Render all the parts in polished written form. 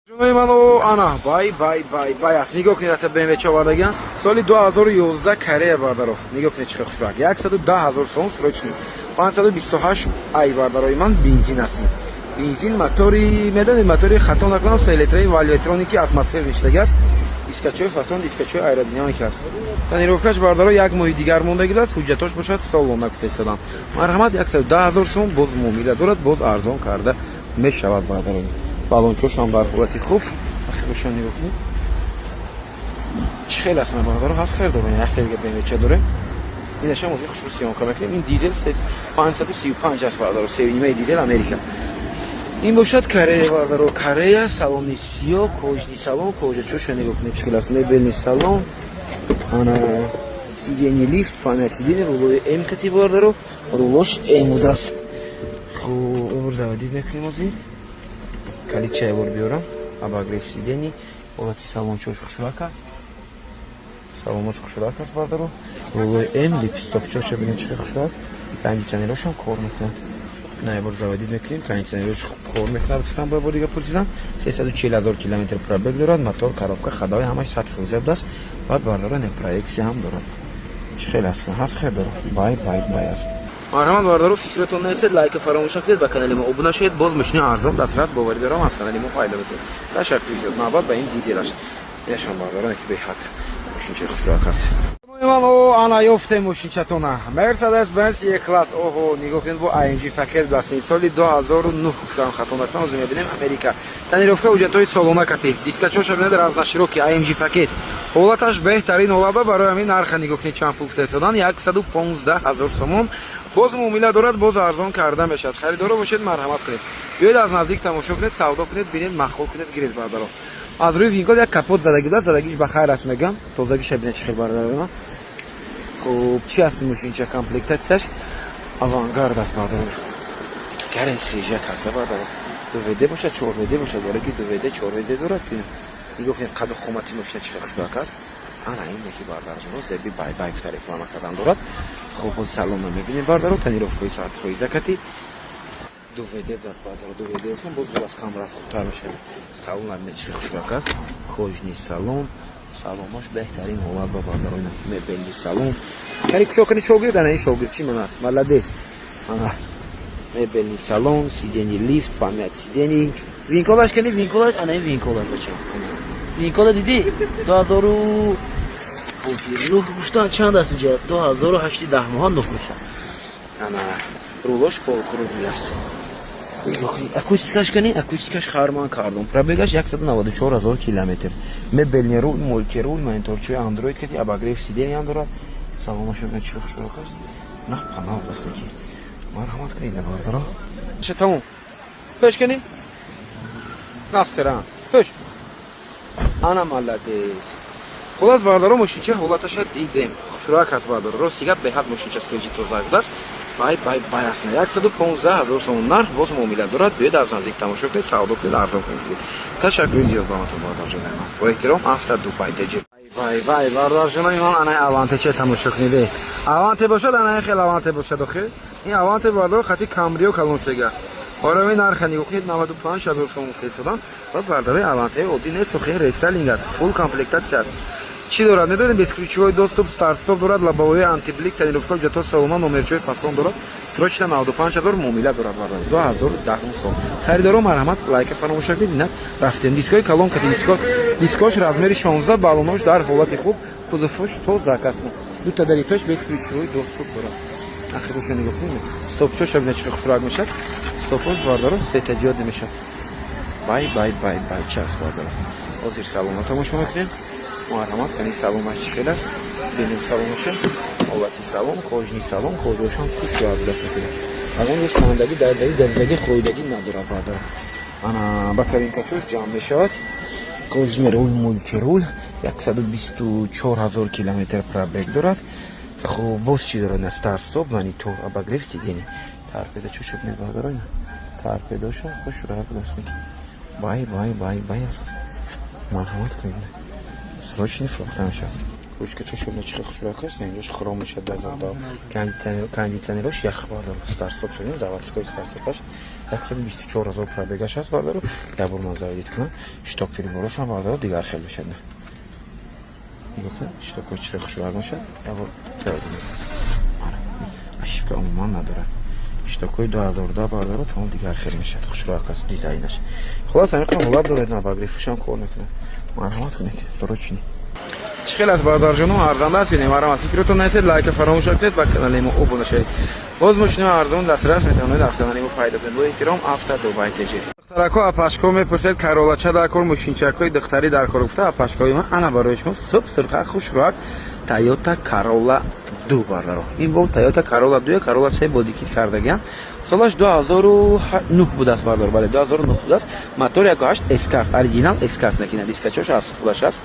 Ҷонои ман, ана бай бай бай бай аст. Нигоҳ кунед, ата БМВ човардагиан, соли 2011, Корея. Бардаро, нигоҳ кунед, чӣ хушрак, 110 000 сом срочный, 528 ай. Бардарои ман, бензин аст, бензин, мотори медонед, мотори, хато накунам, селитраи валветроники атмосфер ништаги аст. Дискачои фасон, дискачои аэродинамик аст. Тонировкаш, бардаро, як моҳи дигар мондагӣ аст, ҳуҷҷатош бошад солона гуфтаистодам. Марҳамат, 110 000 сом, боз муомила дорад, боз арзон карда мешавад. Бардаро, балончошам дар ҳолати хуб. Ахирошон нигоҳ кунед, чӣ хел аст. Бародаро, ҳаст хер дорем, як дига БМВча дорем. Инашам ози хушрӯ съёмка мекунем. Ин дизел 535 аст, бародаро, севнимаи дизел, Америка. Ин бошад Корея, бародаро, Корея. Салони сиё, кожаный салон, кожачоша нигоҳ кунед, чӣ хел аст. Мебельный салон, ана сиденье лифт, память сиденье, рулои М кати, бародаро, рулош М будааст. Хуб, имрӯз заводить мекунем. Ози калича бор биёрам. Обогрев сидений, ҳолати салончош хушрак аст, салонош хушрак аст, бародаро. Рулои М, лепестокчоша бинед, чӣ хушрак. Кондиционерошам кор мекунад. На, бор заводить мекунем. Кондиционерош кор мекунад, гуфтам, бо дига пурсидам. 340 000 километр пробег дорад. Мотор, коробка, ходовой ҳамаш 100% будааст. Баъд, бародаро, не, проекция ҳам дорад. Чӣ хел аст? Ҳаст хер дорад, бай бай бай аст. Марҳамат, бародаро, фикратон нестед, лайка фаромӯш накунед, ба канали мо обуна шавед. Боз мошини арзон дастрас, боварӣ дорам, аз канали мо пайдо мекунед. Ташаккури зиёд. Навбат ба ин дизелаш яшам, бародаро, ки беҳад мошинчаи хушрак аст. Ман ана ёфтем мошинчатона, Мерседес Бенз Е класс. Оҳо, нигоҳ кунед, бо AMG пакет даст, соли 2009 гуфтам, хато накунам, ҳозир мебинем. Америка, тонировка, ҳуҷҷатҳои солона кати. Дискачоша бинед, разноширокий, AMG пакет. Ҳолаташ беҳтарин ҳолата. Барои ҳамин нарха нигоҳ кунед, чанд пул гуфта истодан: 115 000 сомон. Боз муомила дорад, боз арзон карда мешавад. Харидоро бошед, марҳамат кунед, биёед, аз наздик тамошо кунед, савдо кунед, бинед, маъқул кунед, гиред. Бардаро, аз рӯи винкод як капот задагӣ буд, задагиш ба хайр аст, мегам. Тозагиша бинед, чӣ хел, бародари. Хуб, чӣ аст мошинча? Комплектатсияш авангард аст, бародаро, гарен свежак аст, бардаро. 2 ВД бошад, 4 ВД бошад, барои ки 2 ВД, 4 ВД дорад. Нигоҳ кунед, қаду қомати мошина чӣ хушбак аст. Ана ин яки, бардарҷоно, зеби бай бай гуфта реклама кардан дорад. Хуб, боз салона мебинем, бардаро, тонировкаи 100% кати, 2 ВД даст, бардаро. 2 ВДшон боз зур аз камрас хубтар мешавад. Салон бинед, чӣ хушбак аст, кожаный салон, салонош беҳтарин ҳолат ба, бардаро. Мебельный салон. Кани кушо, кани шогирд, ана ин шогирд чӣ ман аст, молодец. Ана мебельный салон, сиденье лифт, память сидений. Винколаш кани, винколаш, ана ин винколаш, бача, винкола дидӣ? 2009 гуфтан, чанд аст инҷа? 2008, 10 моҳа нуҳ мешавад. Ана рулош полукруглый аст. Акустикаш кани, акустикаш Харман Кардон. Пробегаш 194 000 километр. Мебельный руль, мультируль, мониторчои андроид кати, обогрев сиденья дорад. Салонаш чӣ хушрок аст, на панал ки. Марҳамат кунед, бардаро. Ша тамом, пеш кани, нафс кара, пеш. Ана, молодец. Хулас, бардаро, мошинча ҳолаташа дидем, хушрак аст, бардаро. Рости гап, беҳад мошинча свежий, тоза будааст. Бай бай бай аст. 115 000 сомон нарх, боз муомила дорад. Биёед, аз наздик тамошо кунед, савдо кунед, арзон кунед. Ташаккури зиёд ба матон, бародарҷонои ман. Бо эҳтиром, Авто Дубай Теҷи. Вай вай, бародарҷонои ман, анаи Аванте тамошо кунед. Аванте бошад, анаи хел Аванте бошад. Охир ин Аванте, бардар, хати Камрио калон шудага аст. Ҳоло нарха нигоҳ кунед, 95 000 сомон фиристодан. Баъд, бардарои, Аванте оддӣ нест, охир рестайлинг аст, фулл комплектатсия аст. Чӣ дорад, медонед? Бесключевой доступ, старт-стоп дорад, лобовой антиблик, тонировка, ҳуҷҷатҳо салона, номерчои фасон дорад. Срочно 95 000, муомила дорад, бардар. 2010 сол. Харидоро, марҳамат, лайка фаромӯш накунед. Инак рафтем. Дискои калон кати, диско, дискош размери 16, балонош дар ҳолати хуб, кузовош тоза аст. Дута дари пеш бесключевой доступ дорад. Ахирӯша нигоҳ кунед, стопчоша бинед, чӣ хушрак мешавад стопош, бардаро, светодиод намешавад. Бай бай бай бай час, бардаро. Ҳозир салона тамошо мекунем. Марҳамат, кани салонаш чӣ хел аст, бинем салонаша. Ҳолати салон, кожаный салон, кожошам хуш даст мекунад. Аз он рӯз кандагӣ, дардаги, газидагӣ, хӯридагӣ надорад, бардаро. Ана боковинкачош ҷамъ мешавад. Кожаный руль, мультируль, 124 000 километр пробег дорад. Хуб, боз чӣ дорад? На, старт стоп, монитор, обогрев сиденья, торпедачоша бинед, бардаро, торпедоша хуш даст. Бай бай бай бай аст. Марҳамат кунед, срочный фурӯхта мешавад. Ручкачоша бинед, чӣ хушрак аст. Инҷош хром мешавад. Кондиционерош ях, бардаро. Старт стоп шудем, заводской старт стопаш. 124 ҳазор пробегаш аст, бародаро. Як бор ман заводить кунам, щиток приборошам, бародаро, дигар хел мешад. Нигоҳ кунед, щитокҳо чӣ хел хушрӯяк мешад. Як бор ошибка умуман надорад. Щитокҳои 2010, бародаро, тамом дигар хел мешад, хушрӯяк аст дизайнаш. Хулас, ҳамин ҳолат доред, на багрифушам кор мекунад. Марҳамат кунед, срочный. Чӣ хел аст, бародарҷоно, арзанда аст ё не? Марҳамат, фикротон нависед, лайка фаромӯш накунед, ба канали мо обуна шавед. Боз мошинои арзон дастрас метавонед аз канали мо пайдо кунед. Бо эҳтиром, Авто Дубай ТЖ. Духтарако, апашко мепурсед, Каролача дар кор, мошинчакҳои духтарӣ дар кор, гуфта апашкои ман. Ана барои шумо суб сурха хушрӯяк Тойота Карола ду, бардаро. Ин бо Тойота Карола ду, Карола се бодикит кардагиам. Солаш 2009 будааст, бардор, бале, 2009 будааст. Мотор 1.8 СК аст, оригинал СК аст, лекин дискачош аз худаш аст.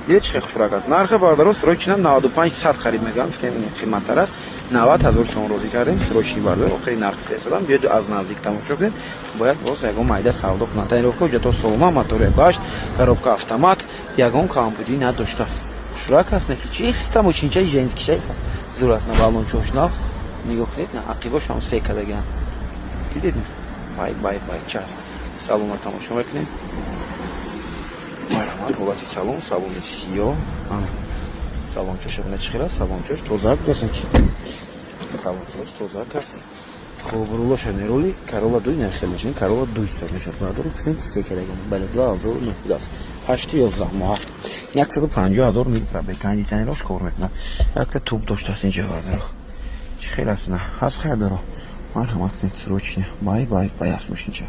Дидед, чӣ хел хушрак аст. Нархи, бардаро, срочно 95 сад харид мегӯям, гуфтем, ин қиматтар аст. 90 ҳазор сомон розӣ кардем, срочный, бардор, охири нарх гуфта. Биёед, аз наздик тамошо кунед. Бояд боз ягон майда савдо кунанд. Тонировка, ҳуҷҷатҳо солома, мотор 1.8, коробка автомат, ягон камбудӣ надоштааст. Хушрак аст, неки чиста мошинчаи женский шаиса зур аст. На баллончош нағз, нигоҳ кунед, на ақибошам се кардагиан. Дидед, бай бай бай час салона тамошо мекунем. Марҳамат, ҳолати салон, салони сиёҳ. Салончош бина, чӣ хел аст, салончош тоза будааст, ки салончош тоза аст. Хуб, рулоша мероли Карола дуй нахел мешавад, Карола дуй сад мешавад, бардор. Гуфтем, се кардагиан, бале, 2009 будааст, ҳашти 11 моҳа, 150 ҳазор мил пробег, кондитсионерош кор мекунад, якта туб доштааст инҷа, бардоро. Чӣ хел аст, на ҳаст хайрдоро? Марҳамат кунед, срочно. Бай бай бай аст мошинча.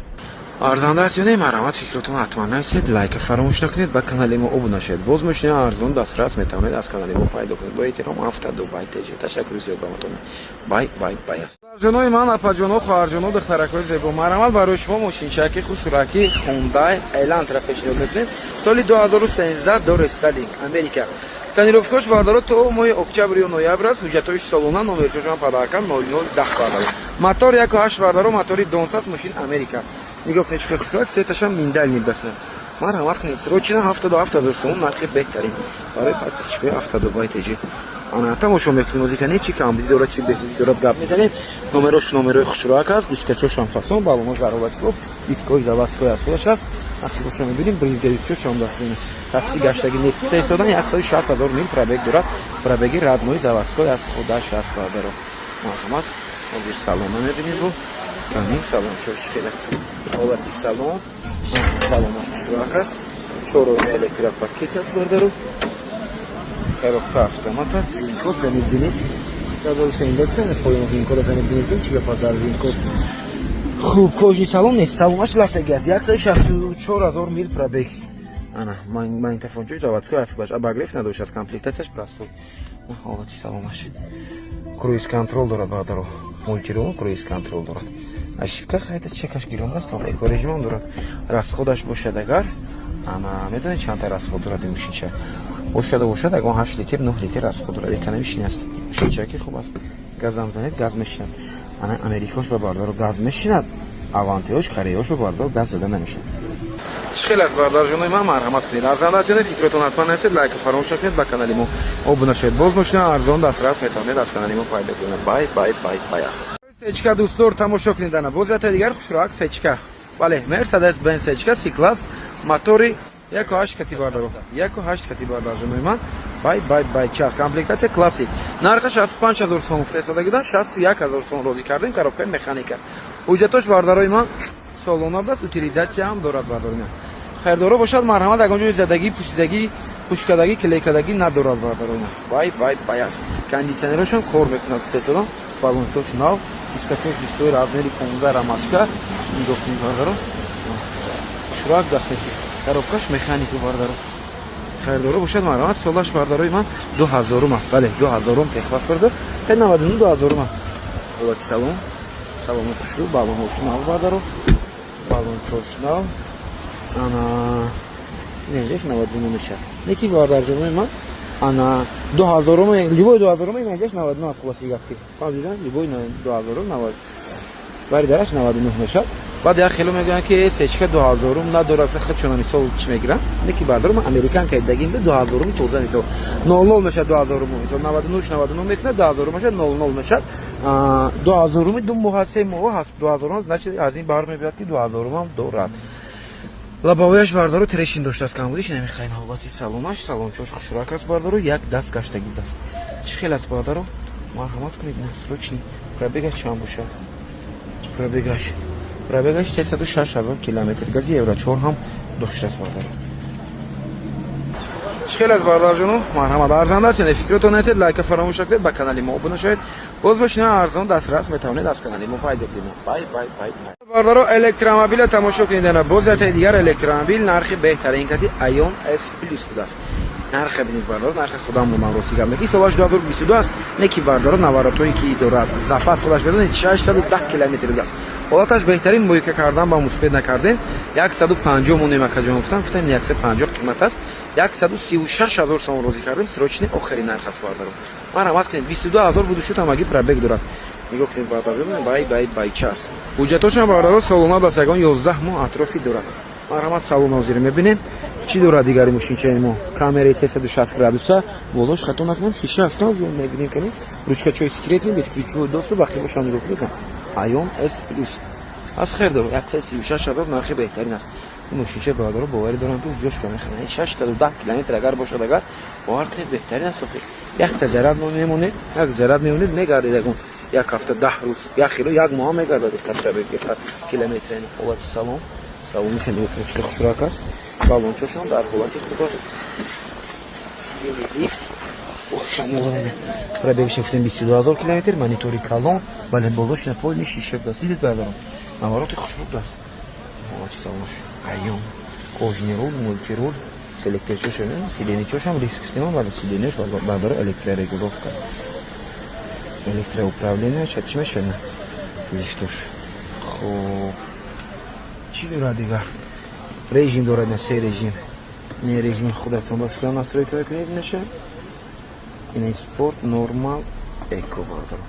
Арзанда аст ё не? Марҳамат, фикротон ҳатман нависед, лайка фаромӯш накунед, ба канали мо обуна шавед. Боз мошинаи арзон дастрас метавонед аз канали мо пайдо кунед. Бо эҳтиром, Авто Дубай ТЖ. Ташаккури зиёд ба матон. Бай бай бай аст. Ҷонои ман, апаҷоно, хоҳарҷоно, духтаракҳои зебо, марҳамат, барои шумо мошинчаки хушураки Хундай Элантра пешниҳод мекунем. Соли 2013, до рестайлинг, Америка. Тонировкаош, бардоро, то моҳи октябр ё ноябр аст. Ҳуҷҷатҳои солона, номерчошам падарка 0010, бардоро. Мотор 1.8, бардоро, мотори донс аст, мошин Америка. Нигоҳ кунед, чӣ хушрак, сеташам миндал мебаса. Марҳамат кунед, срочно, 77 ҳазор сомон нархи беҳтарин барои подписчикои Авто Дубай ТЖ. Ана тамошо мекунем, музика не, чӣ камбудӣ дорад, чӣ беҳбудӣ дорад, гап мезанем. Номерош номерои хушрӯак аст, дискачошам фасон, балонош дар ҳолати хуб, дискои заводской аз худаш аст. Ахибоша мебинем, бризгавикчошам дастбинем, такси гаштагӣ нест истодан. 160 ҳазор мил пробег дорад, пробеги родной заводской аз худаш аст, бародаро. Марҳамат, ҳозир салона мебинем, бу камин салончош чӣ хел аст, ҳолати салон, салонаш хушрӯак аст. Чорои электропакет аст, бародаро, коробка автомат аст. Винкод занед, бинед, 2013 поён винкода занед, бинед, чӣ гап аст дар винкод. Хуб, кожаный салон нест, салонаш латаги аст. 164 ҳазор мил пробег. Ана магнитофончои заводской аст, баш обогрев надошт аст, комплектацияш простой. Ҳолати салонаш, круиз контроль дорад, бародаро, мультирул, круиз контроль дорад. Ошибка хайта чекаш гирон аст, эко режимам дорад. Расходаш бошад агар, ана медонед, чандта расход дорад ин мошинча? Бошада бошад ягон 8 литр, 9 литр расход дорад. Экономичный аст мошинча, ки хуб аст. Газам занед, газ мешинад. Ана америкош ба, бародаро, газ мешинад, авантиош, кореяш ба, бародаро, газ зада намешинад. Чӣ хел аст, бародарҷонои ман? Марҳамат кунед, арзанда аст ё не? Фикротон ҳатман нависед, лайка фаромӯш накунед, ба канали мо обуна шавед. Боз мошина арзон дастрас метавонед аз канали мо пайдо кунед. Бай бай бай бай аст. Сечка дӯстдор, тамошо кунед, ана боз ята дигар хушроак сечка, бале, Мерседес Бенз сечка С класс, мотори 1.8 кати, бардаро, 1.8 кати, бардарҷонои ман. Бай бай бай час, комплектация классик. Нарха 65 ҳазор сом гуфта истодагидан, 61 ҳазор сом розӣ кардем. Коробкаи механика, ҳуҷҷатош, бардарои ман, солона будааст, утилизация ҳам дорад, бардарои ман. Хайрдоро бошад, марҳамат. Ягон ҷои задагӣ, пӯшидагӣ, пӯшкадагӣ, клейкадагӣ надорад, бардарои ман. Бай бай бай аст. Кондитсионерошам кор мекунад, гуфта, баллончош нав, дискачош дистои размери 15, рамашка. Нигоҳ кунед, бардаро, шурак дастаки, коробкаш механику, бардаро. Хайрдоро бошад, марҳамат. Солаш, бардарои ман, 2000-ум аст, бале, 2000-ум, техпаспорт тай 99, 2000-ум аст. Ҳолати салон, салони хушрӯ, баллонҳош нав, бардаро, баллончош нав. Ана инҷаш 99 мешавад, неки, бардарҷонои ман, ана 2000-ум, любой 2000-ум, инҷаш 99 аст. Хулоси гап, ки фаҳмидан, любой 2000-ум, навад бари дараш 99 мешавад. Баъд як хело мегӯянд, ки сечка 2000-ум надорад, худшона мисол чӣ мегиранд. Не ки бародарум, американка дагим 2000-уми тоза, мисол 00 мешавад 2000-уму, мисол 99 99 мекунад, 2000 мешавад, 00 мешавад. 2000-уми 2 моҳ, 3 моҳ ҳаст 2000-ум, значит, аз ин баҳр мебиёд, ки 2000-умам дорад. Лобовояш, бародару, трещин доштааст, камбудиш намехоҳем. Ҳолати салонаш, салончош хушрак аст, бародару, як даст гаштагӣ даст. Чӣ хел аст, бародару? Марҳамат кунед, срочный. Пробегаш чанд бошад? Пробегаш 306 000 километр, гази евро 4 ҳам доштааст, бародару. Чӣ хел аст, бародарҷону? Марҳамат, арзанда аст. Яъне фикротон нестед, лайка фаромӯш накунед, ба канали мо обуна шавед. Боз мошина арзон дастрас метавонед аз канали мо пайдо кунед. Бай, бай, бай, бародаро. Электромобила тамошо кунед. Ана боз ятаи дигар электромобил, нархи беҳтарин кати Айон С Плюс будааст. Нархе бинед, бародаро, нархи худам ман рости гап меки, солаш 2022 аст. Не ки, бародаро, наворотое ки дорад, запас худаш медонед, 610 километр будааст. Ҳолаташ беҳтарин, мойка кардан ба муспед накардем. 150 монем, акаҷон, гуфтам, 150 қимат аст. 136 000 сомон розӣ кардем, срочный, охири нарх аст, бародаро. Марҳамат кунед, 22 000 буду шуд, ҳамагӣ пробег дорад. Нигоҳ кунед, бародаро, бай, бай, бай, ча аст. Ҳуҷҷатошам, бародаро, солона бас ягон 11 моҳ атрофи дорад. Марҳамат, салон ҳозир мебинем, чӣ дорад дигари мошинчаи мо. Камераи 360 градуса, болош, хато накунам, шиша аст, мебинем кани, ручкачои секретный, бесключевой доступ. Вақте бошам, нигоҳ кунед, Айон С Плюс аз хер дорад, 136 000, нархи беҳтарин аст. Ин мошинча, бародаро, боварӣ дорам, ки ҷош ба мехаранд. 610 километр агар бошад, агар бовар кунед, беҳтарин аст. Охир якта заряд мемонед, як заряд мемонед, мегардед ягон як ҳафта, 10 рӯз, як хело, як моҳ мегардад километр. Ҳолати салон, салониша нигоҳ кунед, чӣ хушрак аст. Балончошон дар ҳолати хуб аст, лифт. Пробегаш гуфтем 22 000 километр, монитори калон, бале, болош напольный шиша будааст. Дидед, бародарон, навороти хушрӯ будааст. Ҳолати салонаш, айён, кожаный руль, мультируль, селекторчош, сиденьечошам лифт гуфтем, бале, сиденьеш, бародаро, электрорегулировка, электроуправление, чӣ мешавад, лифтош. Хуб, чӣ дорад дигар? Режим дорад, на се режим, не режим худатон ба фикрам настройка мекунед, меша ина спорт, нормал, эко, бародаро.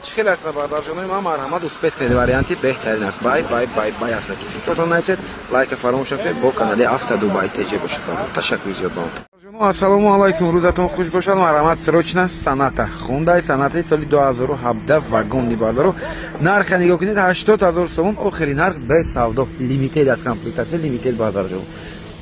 Чӣ хел аст, бародарҷонои ман? Марҳамат, успеть кунед, варианти беҳтарин аст. Бай, бай, бай, бай аст. Ки фикротон наисед, лайка фаромӯш накунед, бо канали Авто Дубай ТЖ бошед. Ташаккури зиёд ба он. Ассалому алайкум, рӯзатон хуш бошад. Марҳамат, срочно Соната, Хундай Соната соли 2017, вагонный, бародаро. Нарха нигоҳ кунед, 80 ҳазор сомон, охири нарх, без савдо. Лимитед аст, комплектация лимитед, бародарҷон.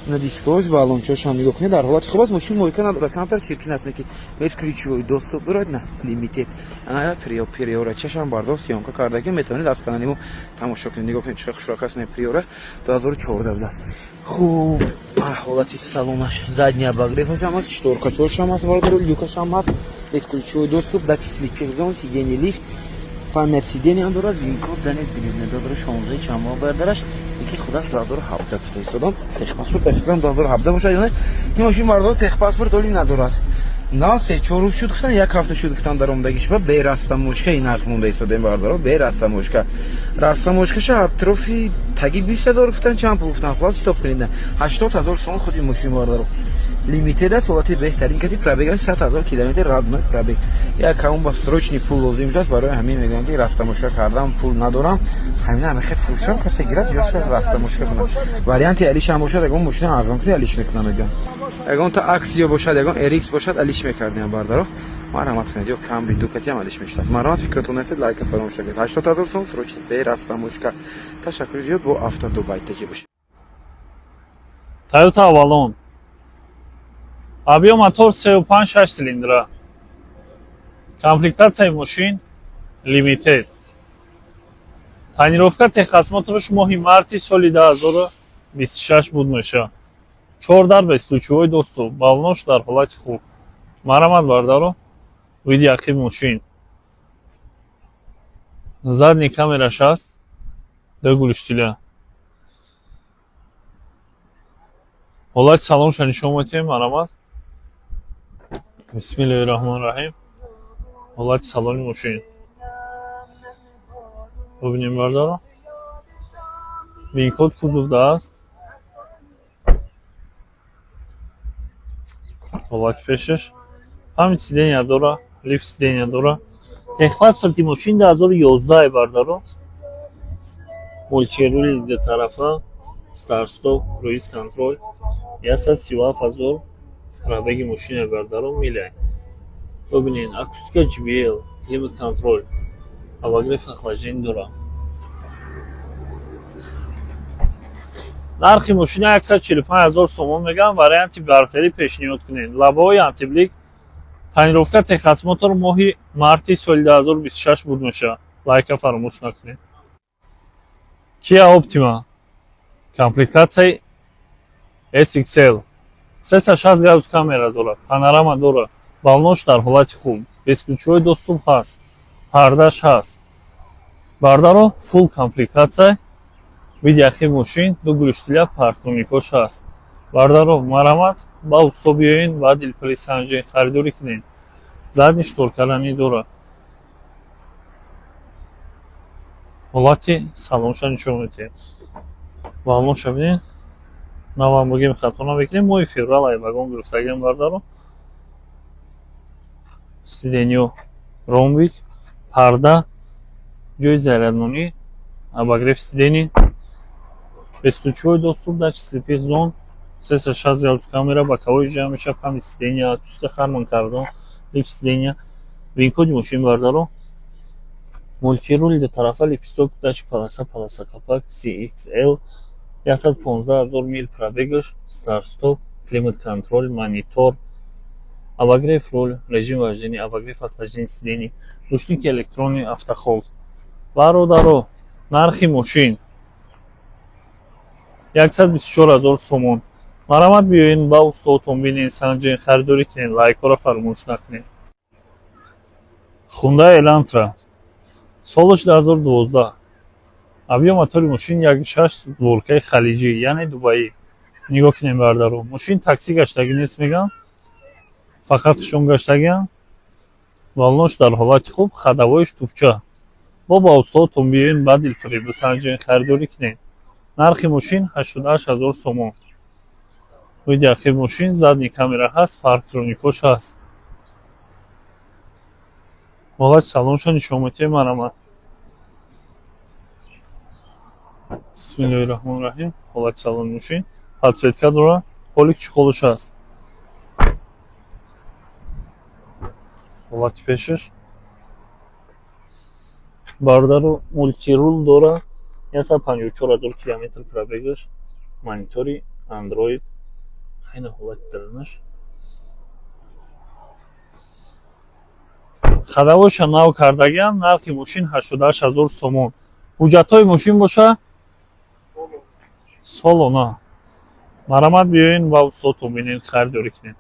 На дискош, балончошам нигоҳ кунед, дар ҳолати хуб аст. Мошин мойка надорад, камтар чиркин аст, ки бесключевой доступ дорад, на лимитед. Ана Приора чашам, бардор, съёмка карда, ки метавонед аз канали мо тамошо кунед. Нигоҳ кунед, чӣ хушрак аст. Приора 2014 будааст. Хуб, ҳолати салонаш, задний обогреваш ҳам аст, шторкачошам аст, бародаро, люкашам ҳаст, бесключевой доступ, датчик слепых зон, сиденье лифт, память сиденье ҳам дорад. Вин-код занед, бинед, додара 16 чанд моҳ бардараш, яки худаш 2017 гуфта истодам. Техпаспорт ба фикрам 2017 бошад ё не. Ин мошин, бародаро, техпаспорт оли надорад. На 3-4 рӯз шуд гуфтан, як ҳафта шуд гуфтан дар омадагиш ба бе растаможка ин нарх монда истодем, бародаро, бе растаможка. Растаможкаша атрофи таги 20 000 гуфтан, чанд пул гуфтан, хулас ҳисоб кунед, 80 000 сом худи мошин, бародаро. Лимитед аст, ҳолати беҳтарин кати, пробег 100 000 километр, родной пробег. Як каун ба срочный пул лозим шудааст, барои ҳамин мегӯям, ки растаможка кардам, пул надорам. Ҳамина ҳамихе фурӯшам, касе гирад, ҷоша растаможка кунад. Варианти алишам бошад, ягон мошина арзон кунӣ, алиш мекунам, мегӯям. Ягон та Аксио бошад, ягон RX бошад, алиш мекардем, бардаро. Марҳамат кунед, ё Камри дукатиам алиш мешудааст. Марҳамат, фикратон нестед, лайка фаромӯш накунед. 80 000 сом, срочный, бе растаможка. Ташаккури зиёд, бо Авто Дубай ТЖ бошед. Toyota Avalon. Объем мотор 3,5, 6 цилиндра. Комплектацияи мошин Limited. Тонировка, техосмотрш моҳи марти соли 2026 буд меша. Чор дар, бесключевой доступ, балонош дар ҳолати хуб. Марҳамат, бардаро, види ақиби мошин. Задний камераш аст, ду глушителя. Ҳолати салонша нишон метиҳем, марҳамат. Бисмиллоҳи раҳмони раҳим. Ҳолати салони мошин. Бубинем, бардаро. Вин-код кузовда аст. Ҳолати пешаш. Память сидения дора, лифт сидения дора. Техпаспорти мошин 2011, бардаро. Мультирули дутарафа, старт-стоп, круиз контроль, 137 000 пробеги мошина, бардаро, миля. Бибинед, акустика JBL, климат контроль, обогрев охлаждение дорад. Нархи мошина 145 000 сомон мегӯям, варианти бартарӣ пешниҳод кунед. Лабаҳои антиблик, тонировка, техосмотр моҳи марти соли 2026 буд мешавад. Лайка фаромӯш накунед. Kia Optima, комплектатсияи SXL, 360 градус камера дорад, панорама дорад, балонош дар ҳолати хуб, бесключевой доступ ҳаст, пардаш ҳаст. Бардаро, фулл комплектатсия, види ахи мошин, ду глушителя, парктроникош ҳаст. Бардаро, марамат ба усто биёен ва дилпури санҷен, харидорӣ кунед. Задний шторкаранӣ дорад. Ҳолати салонша нишон медиҳем. Балонша бинед. Навам бигем, хато намекунем, моҳи феврал ай вагон гирифтагиам, бардаро. Сиденьё ромбик, парда, ҷои зарядмонӣ, обогрев сидений, бесключевой доступ, датчик слепых зон, 360 градус камера, боковой ҷамъ мешавад, память сидения, акустика Харман Кардон, лифт сидения, винкоди мошин, бардаро, мультирули дутарафа, лепесток, датчик полоса, полоса қапак, CXL, 115 000 мил пробегаш, старт-стоп, климат контроль, монитор, обогрев руль, режим вождения, обогрев охлаждение сидений, ручник электронный, автохолд. Бародаро, нархи мошин 124 000 сомон. Марамат биёен ба устодтон, бинен, санҷен, харидорӣ кунед. Лайкҳоро фаромӯш накунед. Хундай Элантра, солаш 2012, объем мотори мошин 1,6, сборкаи халиҷӣ, яъне Дубаӣ. Нигоҳ кунем, бардаро, мошин таксӣ гаштагӣ нест, мегӯям, фақат шон гаштагиам. Балонош дар ҳолати хуб, ходовоиш тупча. Бо ба устодтон биёен, ба дилпурӣ бисанҷен, харидорӣ кунед. Нархи мошин 88 000 сомон. Види ахир мошин, задний камера ҳаст, парктроникош ҳаст. Ҳолати салонша нишон медиҳем, марамат. Бисмиллоҳи раҳмони раҳим. Ҳолати салони мошин, подсветка дорад, полик чехолаш ҳаст. Ҳолати пешаш, бародару, мультирул дорад, 154 000 километр пробегаш, монитори Андроид, хайна ҳолати дарунаш. Ходовойша нав кардагиам, нархи мошин 88 000 сомон. Ҳуҷҷатҳои мошин боша солона. Марамат биёен ба устодтон, бинен, харидорӣ кунед.